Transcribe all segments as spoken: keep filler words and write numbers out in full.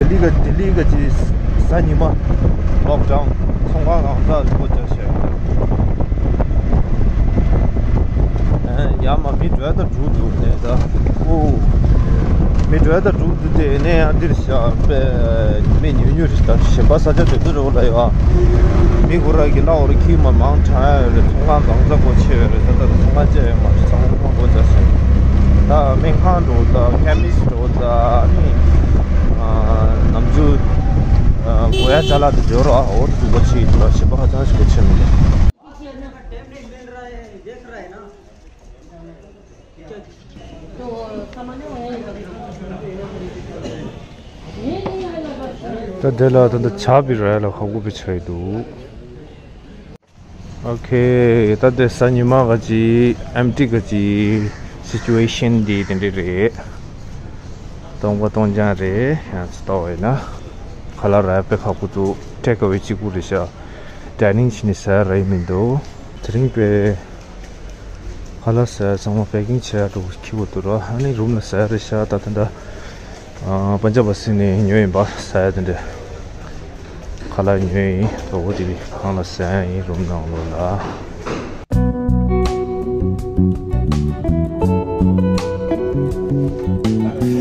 ལྡི་ལི་ག་ལྡི་ལི་ག་ཅི་གཟའ་ཉི་མ་ལོག་ཌའོན་ཚོང་ཁང་གང་ཟག་སྒོ་རྒྱག་བྱས། ཡ་མ་མི་འགྲོ་ད་འགྲོ་འདུག་ནས་ད། ཨོ། མི་འགྲོ་ད་འགྲོ་འདུག་དེ་ནས་ཡང་འདིར་བཞག་པས་མི་ཉུང་ཉུང་རེད་ད། གཞན་པ་ས་ཆ་དེ་ཚོ་རེད་ལ་ཡ། མི་ཁོ་ར་གི་ལ་འོར་ཁྱི་མ་མང་དྲགས་ཡོད་རེད། ཚོང་ཁང་གང་ཟག་སྒོ་ཕྱེ་ཡོད་རེད། ད་ད་ཚོང་ཁང་བཅས་ཡོད་མ་རེད། ཚོང་ཁང་སྒོ་རྒྱག་བྱས། ད་སྨན་ཁང་འགྲོ་ད་ཁེ་མིས་འགྲོ་ད་ནི། ནམ་རྒྱུན་དགོས་ཡ་ཅ་ལག་དེ་འབྱོར་རོགས་འོར་དུ་སྒོ་ཕྱེ་ཡི་འདུག་ར། གཞན་པ་ཧ་ཅང་ཞིག་སྒོ་ཕྱེ་མི་འདུག་ད་དེ་ལ་ད་ལྟ་ཇ་པི་ར་ལ་ཁ་ཁུ་པི་ཆ་ཡི་འདུག་ཨོ་ཁེ། ད་དེ་གཟའ་ཉི་མ་ག་ཅི་ཨེམ་ཊི་ག་ཅི་སི་ཅུ་ཨེ་ཤན་འདི་དེ་འདྲ་རེད། སྟོང་པ་སྟོང་རྐྱང་རེད། ཡང་ཅི་ལྟ་བ་ཡིན་ན། ཁ་ལག་རག་དཔེ་ཁག་པོ་འདུག་ཊེག་ཨ་ཝེ་གཅིག་པུ་རེད་ཤག་ཌའི་ནིང་བྱས་ནས་ཟ་ཡ་རག་གི་མི་འདུག་དེ་རིང་དཔེ་ཁ་ལག་ཟ་ཡ་ཚང་མ་པེ་ཀིང་བྱས་ཡ་འགྲོ་གི་འདུག་ར། ཨ་ནི་རུམ་ལ་ཟ་ཡ་རེད་ཤག་ད་ད་ལྟ་ཨ་པན་ཇབ་བ་སི་ནས་ཉོས་ཡིན་པ། ཟ་ཡ་དེ་འདྲ་ཁ་ལག་ཉོས་ཡིན། གྲོགས་པོ་དེ་གི་ཁང་ལ་ཟ་ཡ་ཡིན། རུམ་ནང་ལོགས་ལ།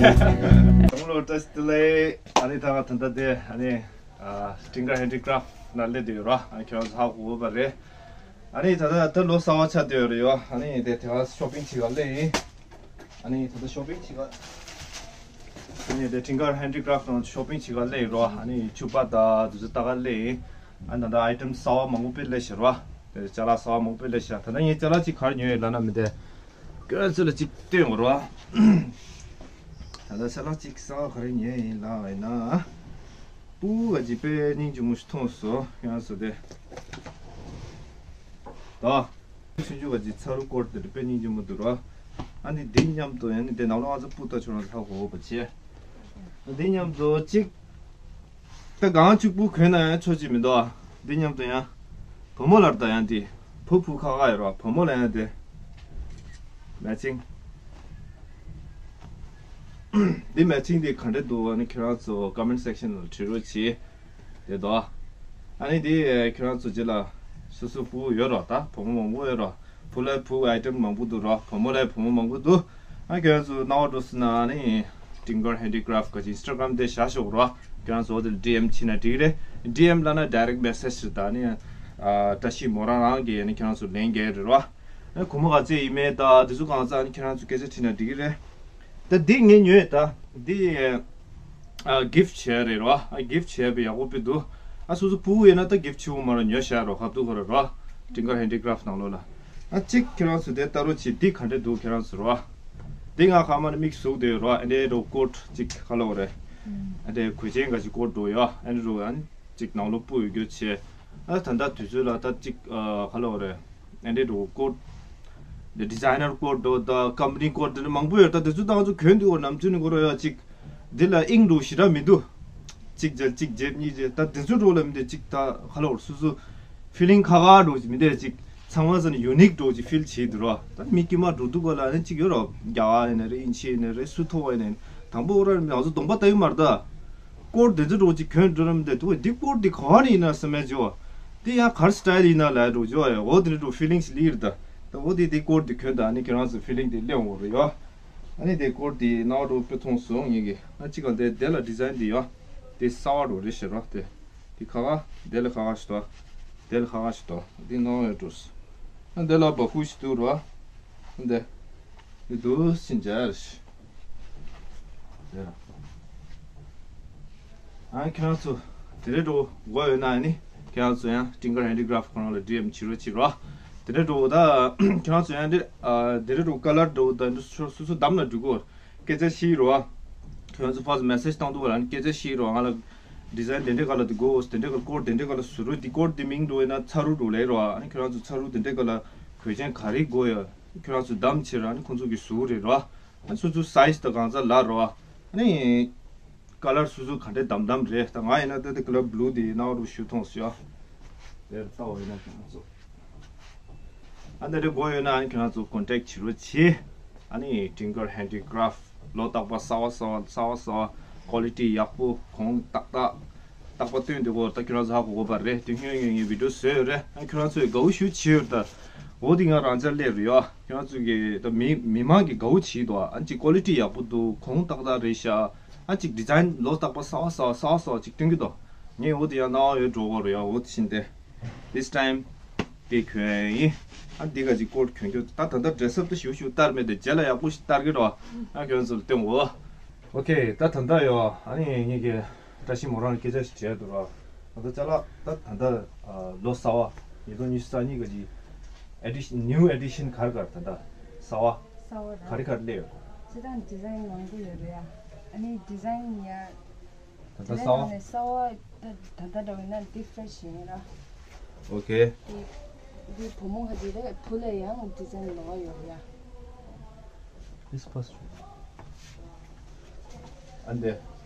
ཚང་མ་ལ་བཀྲ་ཤིས་བདེ་ལེགས། ཨ་ནི་ད་ག་ད་ལྟ་དེ་ཨ་ནི་ཨ་ཊིང་ཀར་ཧེན་ཌི་ཀ་རབ་ཊི་ནང་སླེབས་བསྡད་ཡོད་ར། ཨ་ནི་ཁྱོད་རང་ཚོ་ཧ་གོ་བ་རེད། ཨ་ནི་ད་ལྟ་ད་ལོ་གསར་པ་ཆགས་བསྡད་ཡོད་རེད་ཡོ། ཨ་ནི་དེ་དེ་ག་ཤོ་པིང་བྱེད་ག་སླེབས་ཡིན། ཨ་ནི་ད་ལྟ་ཤོ་པིང་བྱེད་ག་ཨ་ནི་དེ་ཊིང་ཀར་ཧེན་ཌི་ཀ་རབ་ཊི་ནང་ཤོ་པིང་བྱེད་ག་སླེབས་ཡིན་རོ། ཨ་ནི་ཕྱུ་པ་དང་དེ་ཚོ་ལྟ་ག་སླེབས་ཡིན། ཨ་ནི་ད་ལྟ་ཨའི་ཊེམ་གསར་པ་མང་པོ་དཔེ་སླེབས་ཤག་རོ། དེ་ཅ་ལག་གསར་པ་མང་པོ་དཔེ་སླེབས་ཤག་ད་ལྟ་ངས་ཅ་ལག་ཅིག་ག་རེ་ཉོས་ཡོད་ལབ་ན་མི་དེ། ཁྱོད་རང་ཚོ་ལ་ཅིག་སྟོན་དགོས་རེད་བ། ད་ལྟ་ཅ་ལག་ཅིག་གསར་པ་ག་རེ་ཉོས་ཡིན་ལབ་ཡིན་ན། སྤུ་གུ་ག་ཅིག་དཔེ་སྙིང་རྗེ་མོ་ཞིག་མཐོང་སོང་། ཁྱོད་རང་ཚོ་དེ། ད། ཆུང་ཆུང་ག་ཅིག་ཚ་རུ་སྐོར་དེ་དཔེ་སྙིང་རྗེ་མོ་འདུག་རེད་བ། ཨ་ནི་འདི་མཉམ་དུ་ཡང་ནི་དེ་ནང་ལོགས་ང་ཚོ་སྤུ་ལྟ་ཆོག་ན་ཧ་གོ་བ་བྱས། འདི་མཉམ་དུ་ཅིག་ད་གང་གཅིག་པུ་གོན་ན་ཡང་ཆོག་ཅིག་མི་འདུག་ཨ། འདི་མཉམ་དུ་ཡང་བུ་མོ་ལ་ད་ཡང་འདི་བུ་བུ་ཁ་ཁ་ཡོད་ར། བུ་མོ་ལ་ཡང་དེ་མེ་ཆིང་། འདི་མེ་ཆིང་འདི་ག་འདྲ་འདུག་ཨ་ནི་ཁྱེད་རང་ཚོ་ཀོ་མེན་ཊི་སེག་ཤན་ལ་བྲིས་རོགས་གྱིས། དེ་དོ། ཨ་ནི་འདི་ཁྱེད་རང་ཚོ་རྗེས་ལ་སོ་སོ་བུ་ཡོད་ར། ད་བུ་མོ་མང་པོ་ཡོད་ར། བུ་ལ་བུ་ཨའི་ཊེམ་མང་པོ་འདུག་ར། བུ་མོ་ལ་བུ་མོ་མང་པོ་འདུག་ཨ་ཁྱོད་ཚོ་སྣང་བ་འགྲོ་སྲིད་ན་ནི་ཊིང་ཀར་ཧེན་ཌི་ཀ་རབ་ཊི་ག་ཅིག་ཨིན་སི་ཊ་གྷ་རམ་དེ་བཞག་ཤོག་ར། ཁྱོད་ཚོ་དེ་ལ་ཌི་ཨེམ་བྱས་ན་འགྲིག་རེད། ཌི་ཨེམ་ལབ་ན་ཌའི་རེག་མེ་སེཇ་རེད། ད་ནི་ཨ་བཀྲ་ཤིས་མོ་རང་རང་གིས་ནི་ཁྱོད་ཚོ་ལན་རྒྱག་རེད་ར། ཨ་སྒོར་མོ་ག་ཚད་ཡིན་མིན་ད་དེ་ཚོ་གང་ཚ་ནི་ཁྱོད་ཚོ་སྐད་ཆ་དྲིས་ན་འགྲིག་གི་རེད། ད་འདི་ངས་ཉོས་ད་འདི། ཨ་གིཕ་ཊི་བྱས་རེད་རོ། ཨ་གིཕ་ཊི་བྱས་པའི་ཡག་པོ་དཔེ་འདུག་ཨ་སོ་སོ་ཕྲུ་གུ་ཡིན་ན་ད་གིཕ་ཊི་བྱེད་དགོས་མ་རེད། ཉོས་བཞག་རོ། ཧབ་ཏུ་ཁོ་རེད་རོ། ཊིང་ཀར་ཧེན་ཌི་ཀ་རབ་ཊི་ནང་ལོགས་ལ། ཨ་གཅིག་ཁྱེད་རང་ཚོ་དེ་ལྟ་རོགས་གྱིས། འདི་ག་འདྲས་འདུག་ཁྱེད་རང་ཚོ་རོ། འདི་ང་ཁ་མ་ནི་མིག་ཟུག་དེ་རོ། ཨ་འདྲས་རོ་ཀོཊ་གཅིག་ག་ལབ་རེད། ཨ་འདྲས་གོས་ཆེན་འགའ་ཞིག་ཀོཊ་འགྲོ་ཡོད། ཨ་འདྲས་རོ་ཨ་ནི་གཅིག་ནང་ལོགས་སྤུ་ཡོད་རྒྱུ་བྱས། ཨ་ད་ལྟ་དུས་ཚོད་ལ་ད་གཅིག་ཨ་ག་ལབ་རེད། ཨ་འདྲས་འགྲོ་ཀོཊ། འདི་ཌི་ཛའི་ནར་ཀོཊ་འགྲོ་ད་ཀམ་པ་ནི་ཀོཊ་འདི་འདྲ་མང་པོ་ཡོད། ད་དེ་ཚོ་ད་ང་ཚོ་གྱོན་དུས་སྐོར་ནམ་རྒྱུན་ནས་སྐོར་ཡོད་གཅིག་འདི་ལ་ཨིང་འགྲོ་ཞེ་དྲག་མི་འདུག་གཅིག་བརྒྱབ་གཅིག་བརྒྱབ་གཉིས་བརྒྱབ་ད་དེ་ཚོ་འགྲོ་ལ་མི་འདུག་གཅིག་ད་ག་ལབ་སོ་སོ་ཕི་ལིང་ཁ་ཁ་འགྲོ་ཞིག་མི་འདུག་གཅིག་ཚང་མ་ས་ནས་ཡུ་ནིག་འགྲོ་ཞིག་ཕིལ་བྱེད་འདུག་ར། ད་མི་དཀྱུས་མ་འགྲོ་འདུག་ག་ལ་ནི་གཅིག་ཡོད་ར། རྒྱ་གར་ཡིན་ན་རེད། དབྱིན་ཇི་ཡིན་ན་རེད། སུ་ཐོག་ཡིན་ན་རེད། དང་པོ་འོ་ར་ང་ཚོ་གདོང་པ་ལྟ་ཡི་མ་རེད་ད། ཀོཊ་དེ་ཚོ་འགྲོ་ཅིག་གྱོན་འགྲོ་རམ་དེ་དུ་འདི་ཀོཊ་འདི་ག་བ་ནས་ཡིན་ན་སེམས་མེད་བྱེད་བ། འདི་ཡང་གར་སི་ཊལ་ཡིན་ན་ལ་འགྲོ་བྱེད་བ་ཡ། འོ་དེ་འདྲ་འགྲོ་ཕི་ལིང་ཞིག་སླེབས་རེད་ད། ད་འོ་དེ་དེ་ཀོཊ་འདི་གྱོན་ད་ནི་ཁྱེད་རང་ཚོ་ཕི་ལིང་དེ་སླེབས་འོང་རེད་ཡ། ཨ་ནི་དེ་ཀོཊ་དེ་ནང་འགྲོ་དཔེ་མཐོང་སོང་ངེད་ཀྱི། ཨ་གཅིག་ག་དེ་དེ་ལ་ཌི་ཛའིན་དེ་ཡ། དེ་གསར་པ་འགྲོ་རེད་ཤག་ར་དེ། དེ་ཁ་ཁ་དེ་ལ་ཁ་ཁ་ཞིག་ད། དེ་ལ་ཁ་ཁ་ཞིག་ད། དེ་ནང་ཡོད་འགྲོ། ཨ་དེ་ལ་བ་ཁུ་ཞིག་འདུག་ར། ཨ་དེ། དེ་འདུག་སེ་མཇལ་ཞིག་ཨ་ཁྱེད་རང་ཚོ་དེ་འདྲས་འགྲོ་དགོས་ཡོད་ན་ནི་ཁྱེད་རང་ཚོ་ཡང་ཊིང་ཀར་ཧེན་ཌི་ཀ་རབ་ཊི་ཁོ་རང་ལ་ཌི་ཨེམ་བྱེད་རོགས་བྱེད་རོགས། དེ་འདྲས་འགྲོ་ད་ཁྱེད་རང་ཚོ་ཡང་འདི་ཨ་དེ་འདྲས་འགྲོ་ཀ་ལར་འགྲོ་ད་འདི་སོ་སོ་བདམས་ན་འགྲིག་གོ། སྐད་ཆ་བཤད་རོགས། ཁྱེད་རང་ཚོ་ཕར་ཚུར་མེ་སེཇ་བཏང་འདུག་བ་ལ་ནི་སྐད་ཆ་བཤད་རོགས། ང་ལ་ཌི་ཛའིན་དེ་འདྲས་ག་ལ་འདི་དགོས། དེ་འདྲས་ག་ལ་ཀོཊ་དེ་འདྲས་ག་ལ་བཟོ་རོགས། འདི་ཀོཊ་འདི་མིང་འགྲོ་ཡིན་ན་ཚ་རུ་འགྲོ་ལེ་རོགས། ཨ་ནི་ཁྱེད་རང་ཚོ་ཚ་རུ་དེ་འདྲས་ག་ལ་གོས་ཆེན་ག་རེ་དགོས་ཡ། ཁྱོད་རང་ཚོ་བདམས་བྱེད་ར་ནི་ཁོང་ཚོ་གི་བཟོ་རེད་ར། ཨ་སོ་སོ་སའིཛ་དང་གང་ཚ་ལ་ར། ཨ་ནི་ཀ་ལར་སོ་སོ་ག་འདྲས་བདམས་བདམས་རེད། ད་ང་ཡིན་ན་ད་དེ་ཀ་ལར་བླུ་དེ་ནང་རུ་ཞུ་ཐོངས་ཤག་དེར་ལྟ་བ་ཡིན་ན་ཁྱོད་རང་ཚོ་ཨ་འདི་འདྲས་དགོས་ཡོད་ན་ཨ་ནི་ཁྱོད་རང་ཚོ་ཀོན་ཊེག་བྱེད་རོགས་བྱེད། ཨ་ནི་ཊིང་ཀར་ཧེན་ཌི་ཀ་རབ་ཊི་ལོ་རྟག་པ་གསར་པ་གསར་པ་གསར་པ་གསར་ ཀོ་ལི་ཊི་ཡག་པོ་གོང་ཏག་ཏག་ཏག་པ་སྟོན་དེ་གོ་ད་ཁྱོད་རང་ཚོ་ཧ་གོ་གོ་པ་རེད། དེ་ཁྱོད་ཡོད་ངའི་བི་ཌིའོ་བཟོས་ཡོད་རེད། ཨ་ཁྱོད་རང་ཚོས་དགའ་བོ་ཞུ་བྱེད་ཡོད་ད། འོ་དེ་ང་རང་ཅག་སླེབས་རེད་ཡོ། ཁྱོད་རང་ཚོ་གི་ད་མི་མི་མང་གི་དགའ་བོ་བྱེད་དོ། ཨ་ཅིག་ཀོ་ལི་ཊི་ཡག་པོ་འདུག་གོང་ཏག་ཏག་རེད་ཤག་ཨ་ཅིག་ཌི་ཛའིན་ལོ་རྟག་པ་གསར་བ་གསར་བ་གསར་བ་གསར་བ་ཅིག་སྟོན་གི་འདུག་ངས་འོ་དེ་ཡང་སྣང་བ་ཡོད་འགྲོ་གོ་རེད་ཡོ། འོ་དེ་བཞིན་ཏེ། This time དེ་གྱོན་ཡིན། ཨ་འདི་ག་ཅིག་ཀོཊ་གྱོན་རྒྱུ་ད་ད་ལྟ་ཌེ་རེ་སི་ཨབ་དེ་ཞུ་ཞུ་ལྟར་མེད་དེ་རྗེས་ལ་ཡག་པོ་ཞིག་ལྟར་གི་རོ། ཨ་ཁྱོད་ཚོར་སྟོན་འོ། ཨོ་ཁེ། ད་ད་ལྟ་ཡོ། ཨ་ནི་ངེད་ཀྱི་བཀྲ་ཤིས་མོ་རང་ལ་སྐད་ཆ་ཞིག་བྱས་འདུག་རོ། ད་ལྟ་ཅ་ལག་ད་ད་ལྟ་ལོ་གསར་བ་ཉིས་སྟོང་ཉི་ཤུ་རྩ་གཉིས་ག་ཅིག་ཨེ་ཌི་ཤན་ནིའུ་ཨེ་ཌི་ཤན་ག་རེ་ག་རེ་ད་ལྟ་གསར་བ་གསར་བ་ར། ག་རེ་ག་རེ་སླེབས་ཡོད། སྤྱིར་བཏང་ཌི་ཛའིན་མང་པོ་ཡོད་རེད་ཡ། ཨ་ནི་ཌི་ཛའིན་ཡ། ད་ལྟ་གསར་བ། དེ་ནས་ནང་ནས་གསར་བ་ད་ད་ལྟ་འདྲ་བོ་ཡིན་ན་འདི་ཕེ་ཤན་ཡིན་ར། ཨོ་ཁེ། འདི་འདི་བུ་མོ་ག་འདི་རེད། བུ་ལ་ཡང་ཌི་ཛའིན་ལོགས་ཡོད་རེད་ཡ། This first one. ཨ་འདི་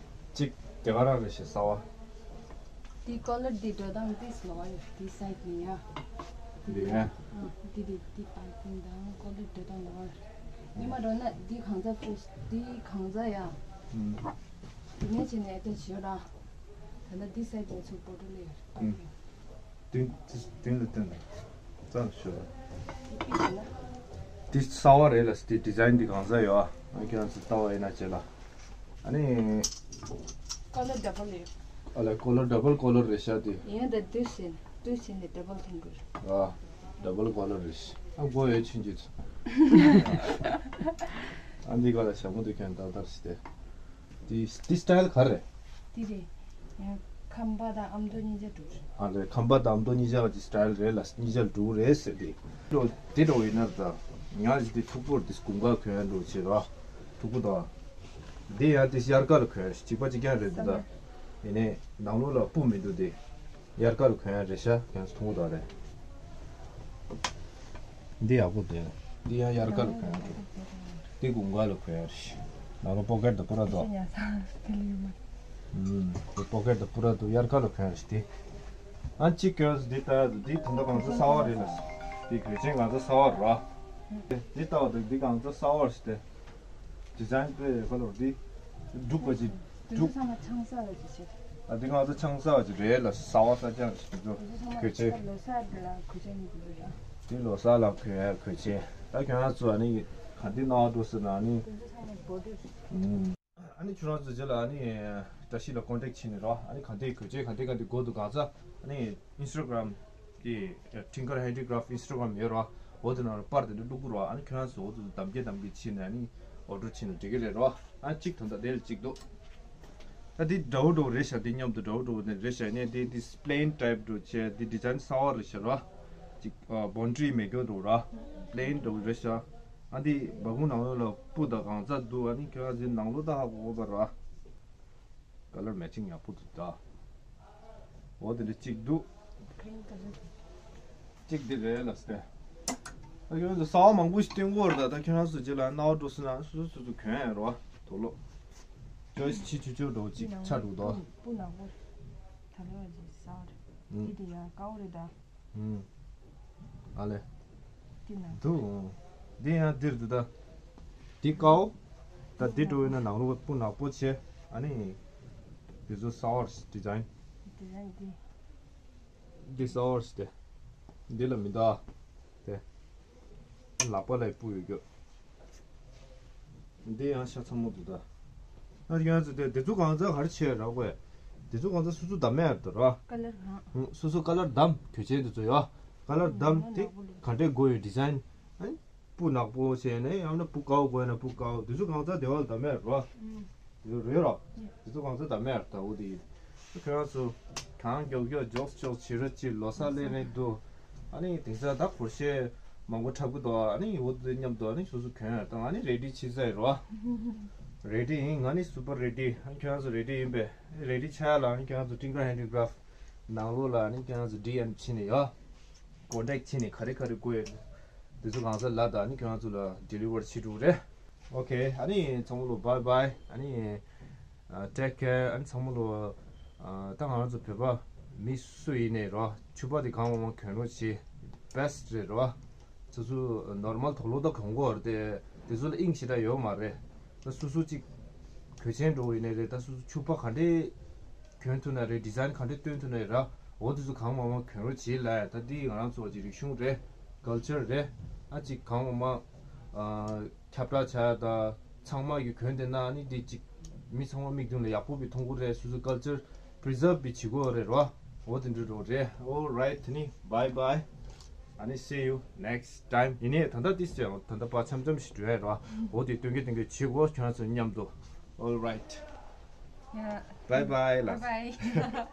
གཅིག་དེ་ག་རང་རེད་ཤག་གསར་བ། འདི་ཀོ་ལར་འདི་འགྲོ་སྟངས་འདི་ལོགས་ཡོད། འདི་སའིཌ་ནས་ཡ། འདི་ཡ། ཨ་འདི་འདི་འདི་པའི་པིང་དང་ཀོ་ལར་འགྲོ་སྟངས་ལོགས་ཡོད། ཉི་མ་འགྲོ་ན་འདི་གང་ཚ་ཕེ་ཤན་འདི་གང་ཚ་ཡ། ཨུམ། དེ་ནས་བྱས་ནས་ཨེ་ཏ་ཅི་ཡོད་ར། ད་ལྟ་འདི་སའིཌ་ནས་ཚུར་བོ་ཊོ་ལ་ཡོད། ཨུམ། དེ་དེ་ལ་བསྟན་ན་རྩ་ལ་ཤོད་ལ། འདི་གསར་བ་རེད་ལ། འདི་ཌི་ཛའིན་འདི་གང་ཚ་ཡོད་ཨ། ཁྱེད་རང་ཚོ་ལྟ་བ་ཡིན་ན་བྱེད་ལ། ཨ་ནི། ཀོ་ལར་ཌབ་བལ་ཡོད། ཨ་ལས་ཀོ་ལར་ཌབ་བལ་ཀོ་ལར་རེད་ཤག་འདི། ཡིན་ད་འདུག་སེ་འདུག་སེ་ནས་ཌབ་བལ་མཐོང་གི་རེད། ཨ། ཌབ་བལ་ཀོ་ལར་རེད་ཤག་ཨ་མགོ་ཡོད་ཆུང་ཆུང་ཚོ། ཨ་འདི་ག་ལ་ཞྭ་མོ་འདུག་ཁྱོད་ཏག་ཏག་ཞིག་སྟེ། འདི་འདི་སི་ཊའིལ་ག་རེད། འདི་རེད། ཡང་ཁམས་པ་དང་ཨ་མདོ་གཉིས་ཆ་འགྲོ་རེད། ཨ་རེད། ཁམས་པ་དང་ཨ་མདོ་གཉིས་ཆ་གི་སི་ཊའིལ་རེད་ལ། གཉིས་ཆ་འགྲོ་རེད་ཟེར་ཏེ། འགྲོ་དེ་འགྲོ་ཡིན་ན་ད་ང་ཞིག་འདི་མཐུག་པོར་འདི་དགུན་ཁ་གྱོན་འགྲོ་བྱེད་རོགས། མཐུག་པོ་དང་། འདི་ཡང་དེ་དབྱར་ཁ་ལ་གྱོན་གཅིག་པ་གཅིག་རྐྱང་རེད་འདི་ད། ཡིན་ནའི་ནང་ལོགས་ལ་སྤུ་མི་འདུག་སྟེ། དབྱར་ཁ་ལ་གྱོན་ཡ་རེད་ཤག་ཁྱོད་ཚོ་མཐོང་གི་འདུག་རེད། འདི་ཡག་པོ་འདུག་འདི་ཡང་དབྱར་ཁ་ལ་གྱོན་ཡ་འདུག་འདི་དགུན་ཁ་ལ་གྱོན་ཡ་རེད། ནང་ལོགས་པོ་ཀེཊ་དང་པུ་ར་འདུག་ཨུམ། འདི་པོ་ཀེཊ་དང་པུ་ར་འདུག་དབྱར་ཁ་ལ་གྱོན་ཡ་རེད་དེ། ཨ་གཅིག་གྱོན་འདི་ལྟ་འདི་ད་ལྟ་གང་ཚ་གསར་བ་རེད་ལ། འདི་གོས་ཆེན་གང་ཚ་གསར་བ་རེད། འདི་ལྟ་བ་དང་འདི་གང་ཚ་གསར་བ་རེད་དེ། ཌི་ཛའིན་དཔེ་ཁ་ལོར་འདི་འབྲུག་པ་ཅིག་དེ་འབྲུག་ཚང་མ་ཆང་ས་བ་ཅིག་བྱེད། ཨ་འདི་ང་ཚོ་ཆང་ས་བ་ཅིག་རེད་ལ། གསར་བ་གསར་རྐྱང་ཞིག་འདུག་དེ་ཚང་མ་གོས་ཆེན། ལོ་གསར་ལ་གོས་ཆེན་ནི་འདུག་ར། འདི་ལོ་གསར་ལ་གོན་ཡ་གོས་ཆེན། ད་ཁྱོད་རང་ཚོ་ཨ་ནི་ག་འདི་ནང་འགྲོ་ཟེར་ན་ཨ་ནི། དེ་ཚོ་ཚང་མ་བོ་ཌར། ཨ་ནི་ཁྱོད་རང་ཚོ་རྗེས་ལ་ཨ་ནི་བཀྲ་ཤིས་ལ་ཀོན་ཊེག་བྱས་ནས་རོ། ཨ་ནི་ག་འདི་གོས་ཆེན་ག་འདི་ག་འདི་དགོས་འདུག་གང་ཚ་ཨ་ནི་ཨིན་སི་ཊ་གྷ་རམ་གི་Tinker Handicraft ཨིན་སི་ཊ་གྷ་རམ་ཡོད་རོ། འོ་དེ་ནང་ལ་པར་དེ་འདྲ་བླུག་གི་རོ། ཨ་ནི་ཁྱོད་རང་ཚོ་འོ་དེ་ཚོ་གདམ་རྒྱག་གདམ་རྒྱག་བྱས་ནས་ཨ་ནི་ཨོ་ཌར་བྱས་ནས་འགྲིག་གི་རེད་རོ། ཨ་གཅིག་ད་ལྟ་དེ་ལ་གཅིག་འདུག་ད་འདི་འདྲ་བོ་འདྲ་བོ་རེད་ཤག་འདི་མཉམ་དུ་འདྲ་བོ་འདྲ་བོ་ནས་རེད་ཤག་ནས་འདི་འདི་པི་ལེན་ཊའིབ་འདྲ་བོ་བྱས། འདི་ཌི་ཛའིན་གསར་བ་རེད་ཤག་རོ། གཅིག་བོན་ཌ་རི་མེད་རྒྱུ་འདྲ་བོ་རོ། པི་ལེན་འདྲ་བོ་རེད་ཤག་ཨ་འདི་སྦ་ཁུང་ནང་ལོགས་ལ་སྤུ་དང་གང་ཚ་འདུག་ཨ་ནི་ཁྱོད་རང་ཚོའི་ནང་ལོགས་ད་ཧ་གོ་གོ་བ་རོ། ཀ་ལར་མེ་ཅིང་ཡག་པོ་འདུག་ད། འོ་དེ་འདྲ་གཅིག་འདུག་གཅིག་འདི་རེད་ལ་སྟེ། ད་ཁྱོད་ཚོ་གསར་བ་མང་པོ་ཞིག་སྟོན་གོ་ར། ད་ད་ཁྱོད་རང་ཚོ་རྗེས་ལ་རྣ་བ་འགྲོ་སྲིད་ན་སོ་སོ་སོ་སོ་གྱོན་ཡ་རོ། དོ་ལོ། ཅོའི་སི་ཆི་ཆུ་ཆུ་འགྲོ་གཅིག་ཆ་འགྲོ་དོ། སྤུ་ནག་པོ། ད་ལོ་ཡ་ཅིག་གསར་བ་རེད། ཨུམ། འདི་དེ་ཡ་དཀར་བོ་རེད་ད། ཨུམ། ཨ་ལེ། འདི་ན། འདུག་འདི་ཡང་འདིར་འདུག་ད། འདི་དཀར་བོ། ད་འདི་འགྲོ་ཡོད་ན་ནང་ལོགས་སྤུ་ནག་པོ་བྱས། ཨ་ནི། འདི་ཚོ་གསར་བ་ཌི་ཛའིན། ཌི་ཛའིན་འདི། འདི་གསར་བ་ཞིག་སྟེ། འདི་ལ་མི་འདུག་ཨ། དེ། ལག་པ་ལ་སྤུ་ཡོད་རྒྱུ། འདི་ཡང་ཤ་ཚ་མོ་འདུག་ད། ཨ་ཡང་ཚོ་དེ་འདི་ཚོ་གང་ཚ་ག་རེ་བྱས་རག་གོ། འདི་ཚོ་གང་ཚ་སོ་སོ་བདམས་ཡ་རེད་ར། ཀ་ལར་གང་། ཧུང་། སོ་སོ་ཀ་ལར་བདམས། གོས་ཆེན་འདི་ཚོ་ཡོད། ཀ་ལར་བདམས་ཏེ་ག་འདྲས་དགོས་ཡོད་ཌི་ཛའིན། ཨ་ནི། སྤུ་ནག་པོ་བྱས་ནས་ཡང་ན་སྤུ་དཀར་པོ་དགོས་ན་སྤུ་དཀར་པོ། འདི་ཚོ་གང་ཚ་སྡེ་བ་ལ་བདམས་ཡ་རེད་ར། ཨུམ། རེད་ར། དེ་ཚོ་གང་ཚ་བདམས་ཡ་རེད་ད། འོ་དེ་ཡིན། ཁྱོད་རང་ཚོ་གང་མགྱོགས་མགྱོགས་མགྱོགས་མགྱོགས་བྱེད་རོགས་གྱིས། ལོ་གསར་སླེབས་རན་འདུག་ཨ་ནི་དེང་སང་ད་གོར་ཤེས་མང་པོ་འཁྲབ་གི་འདུག་ཨ་ནི་འོ་དེ་མཉམ་དུ་ཨ་ནི་སོ་སོ་གྱོན་ཡ་དང་། ཨ་ནི་རེ་ཌི་བྱེད་ས་ཡིན་རོ། རེ་ཌི་ཡིན། ང་ནི་སུ་པར་རེ་ཌི། ཨ་ནི་ཁྱོད་རང་ཚོ་རེ་ཌི་ཡིན་པས། རེ་ཌི་ཆགས་ཡ་ལ་ཨ་ནི་ཁྱོད་རང་ཚོ་ཊིང་ཀར་ཧེན་ཌི་ཀ་རབ་ནང་ལོགས་ལ་ཨ་ནི་ཁྱོད་རང་ཚོ་ཌི་ཨེམ་བྱས་ནས་ཡོད། ཀོན་ཊེག་བྱས་ནས་ག་རེ་ག་རེ་དགོས་ཡོད། དེ་ཚོ་གང་ཚ་ལབ་དང་ཨ་ནི་ཁྱོད་རང་ཚོ་ལ་ཌེ་ལི་ཝར་བྱེད་འགྲོ་གི་རེད། ཨོ་ཁེ། ཨ་ནི་ཚང་མ་ལོ་བྷའི་བྷའི། ཨ་ནི་ཨ་ཊེག་ཀེར། ཨ་ནི་ཚང་མ་ལོ། ཨ་ད་ང་རང་ཚོ་བོད་པ་མི་སུ་ཡིན་ནའི་རོ། ཕྱུ་པ་དེ་གང་མང་མང་གྱོན་རོགས་བྱེད། བྷེ་སི་ཊི་རེད་རོ། སོ་སོ་ནོར་མལ་དུག་ལོག་ད་གྱོན་གོ་རེད་དེ། དེ་ཚོ་ལ་དབྱིངས་ཞེ་དྲག་ཡོད་མ་རེད། ད་སོ་སོ་གཅིག་གོས་ཆེན་འགྲོ་བ་ཡིན་ནའི་རེད། ད་སོ་སོ་ཕྱུ་པ་ག་འདྲས་གྱོན་ཐུབ་ན་རེད། ཌི་ཛའིན་ག་འདྲས་སྟོན་ཐུབ་ན་རེད། འོ་དེ་ཚོ་གང་མང་མང་གྱོན་རོགས་བྱེད་ལ། ད་འདི་ང་རང་ཚོ་གི་རིག་གཞུང་རེད། ཀལ་ཅར་རེད། ཨ་ཅིག་གང་མང་མང་ཨ་ཁྱབ་བསྒྲགས་བྱ་ཡ་ད་ཚང་མ་གི་གྱོན་བསྡད་ན་ནི་འདི་ཅིག་མི་ཚང་མ་མིག་མདུན་ལ་ཡག་པོ་བི་མཐོང་གི་རེད། སོ་སོ་ཀལ་ཅར་པི་རི་ཛརབ་བི་བྱེད་དགོས་རེད་རོ། འོ་དེ་འདྲ་རོ་རེད། Alright, ད་ནི་bye bye. ཨ་ནི་see you next time. ཡིན་ནའི་ད་ལྟ་ཏིས་ཅེ་ད་ལྟ་པ་འཆམ་འཆམ་ཞིག་འགྲོ་ཡ་རོ། འོ་དེ་སྟོན་གི་སྟོན་གི་བྱེད་དགོས། ཁྱོད་རང་ཚོ་མཉམ་དུ། Alright. Yeah. Bye bye. Bye bye.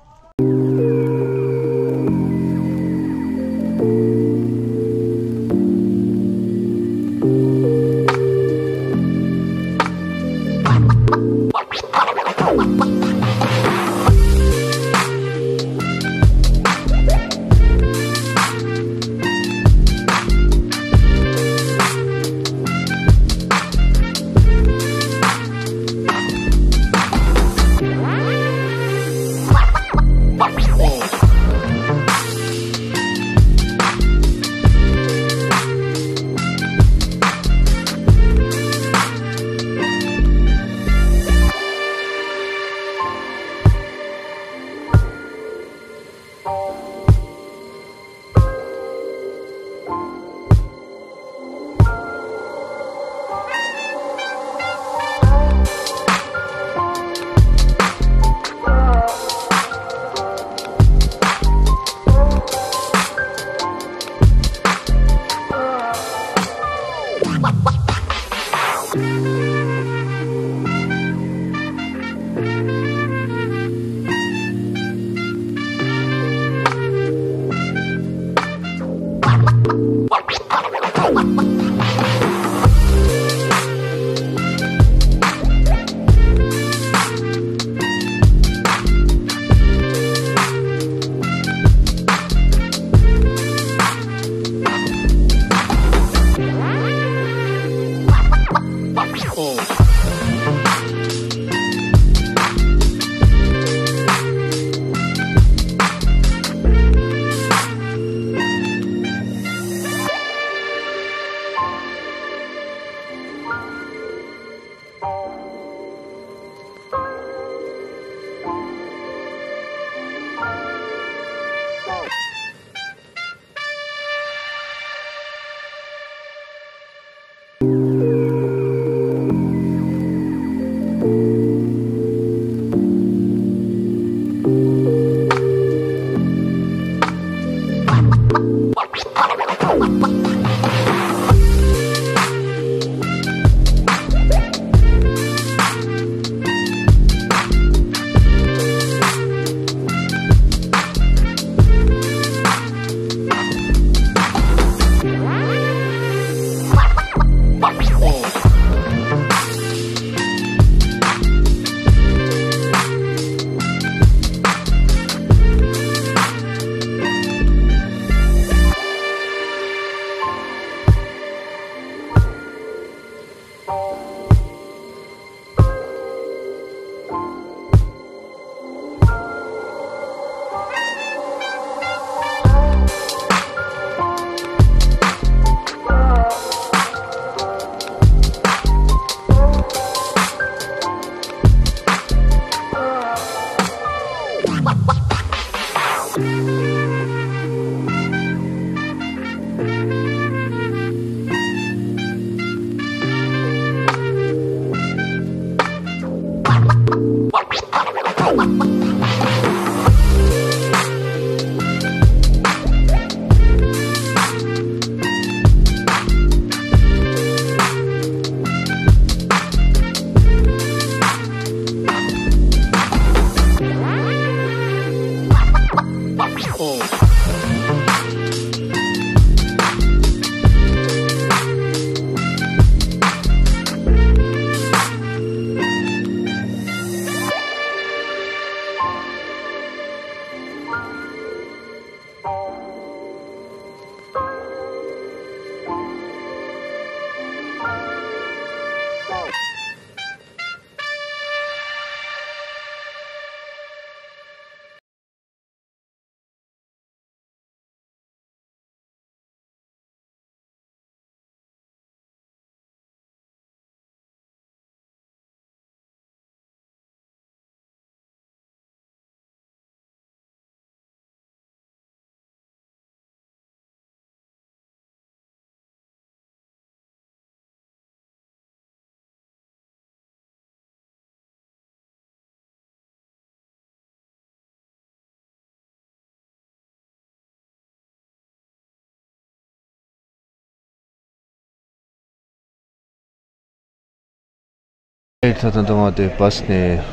ད་ད་ད་ང་དེ་བྷ་སི་ནས་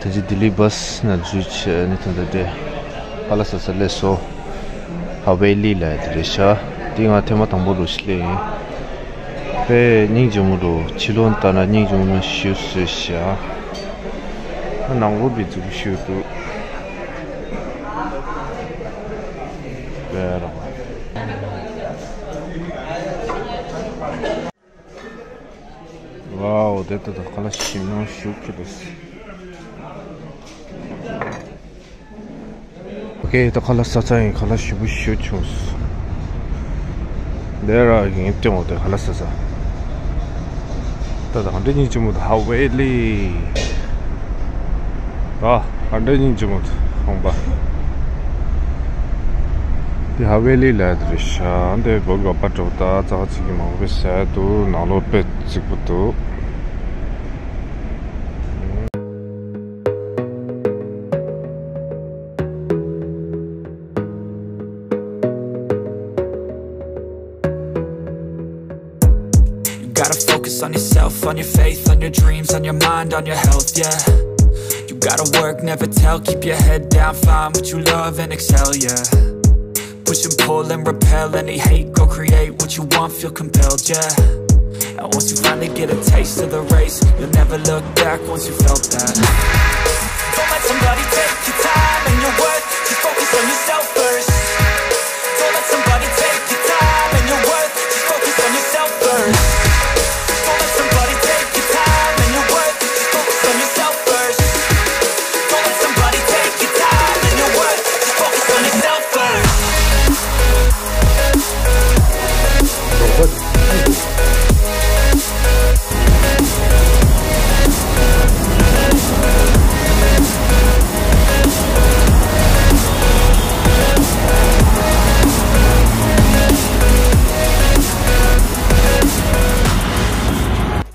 ད་ཅི་ལྡི་ལི་བྷ་སི་ནང་འཛུལ་བྱས་ནས་ད་ད་དེ་ཁ་ལག་ཟ་ས་སླེབས་སོང་། ཧ་ཝེ་ལི་ལབ་ཡ་དེ་རེད་ཤག་དེ་ང་ཐེངས་མ་དང་པོ་རུ་ཞིག་སླེབས་ཡིན། དཔེ་སྙིང་རྗེ་མོ་འདུག་ཕྱི་ལོགས་ལྟ་ན་སྙིང་རྗེ་མོ་ཞེ་པོ་བཟོས་ཤག་ཨ་ནང་ལོགས་པའི་འཛུགས་ཞུ་འདུག་དཔེ་རང་། ཝའོ། དེ་ལྟ་དང་ཁ་ལག་ཞིམ་ནང་ཞུགས་ཀྱི་རེད། ཨོ་ཁེ། ད་ཁ་ལག་ཟ་ཚར་ཡིན། ཁ་ལག་ཞིམ་པོ་ཞེ་པོ་བྱུང་སོང་། དེ་ར་ཡིན་སྟེང་འོ་དེ་ཁ་ལག་ཟ་ས། ད་ད་ག་འདྲ་སྙིང་རྗེ་མོ་འདུག་ཧ་ཝེ་ལི། ཨ། ག་འདྲ་སྙིང་རྗེ་མོ་འདུག་ཁང་པ། འདི་ཧ་ཝེ་ལི་ལབ་ཡ་དེ་རེད་ཤག་འདི་བོད་སྐད་པ་འགྲོ་ད་ཙག་ཙིག་གི་མང་པོ་ཟེར་འདུག་ནང་ལོགས་དཔེ་རྫིག་པོ་འདུག You gotta focus on yourself, on your faith, on your dreams, on your mind, on your health, yeah. You gotta work, never tell, keep your head down, find what you love and excel, yeah. Push and pull and repel any hate, go create what you want, feel compelled, yeah. And once you finally get a taste of the race, you'll never look back once you felt that.